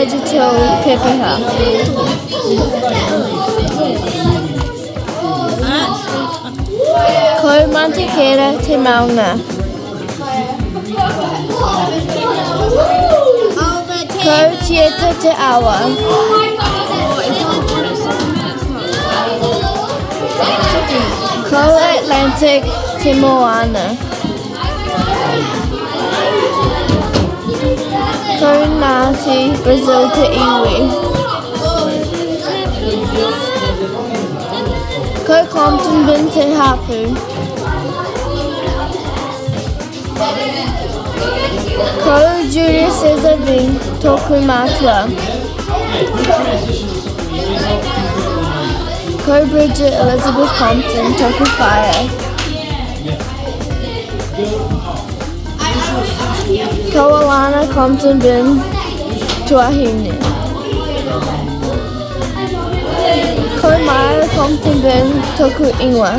Bridget Hill pepeha. Ko Mantikera te maunga. Ko Tieta te awa. Ko Atlantic te moana. Ko Ngāti Brazil te iwi. Ko Compton Bin te hapū. Ko Julius Caesar Bin tōku mātua. Ko Bridget Elizabeth Compton tōku whaea. Ko Alana Compton Bin tuahine. Ko Myra Compton Bin toku ingoa.